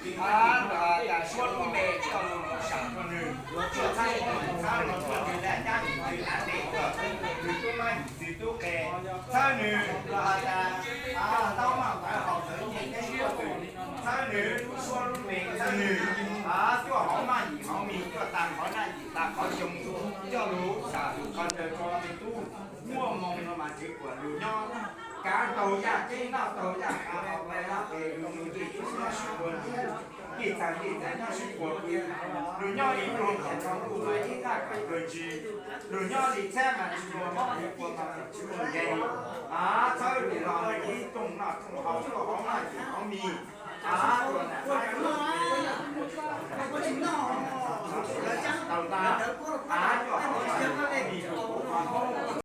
Suab lub npe coj lug sam rua nwg, txhawb nws, txhawb nws txhua tus le nyab ntxwg lav tes tuaj, nws tub mab ntxwg tub qhe, txhawb nws los has tas taub maj tawv haus tawv ncej teb tuaj, txhawb nws lub suab lub npe, txhawb nws cuaj hauv maj yim hauv mis, cuaj tag qhov naj yim tag qhov xyoo, coj lug sam lug qhov ntawd rua me tub muaj moo no mas tsev kuam lug nyob, kaav taug yaj ceeb noj taug yaj kaav, haus taug yaj qe, lug nug ncej tub nyob sib puag ntuj, ncej txag ncej ntxaiv nyob sib puag pw, lug nyob ib pluag nkaus txog ntuj mas ib nqaj kaum kawg ntsis, lug nyob li txhiab mas tsis muaj mob li puag mas tsis muaj nkeeg, txhawb nws los ib rooj noj rooj haus cuaj hauv naj yim hauv mis, tau ntag, cuaj hauv naj yim hauv mis,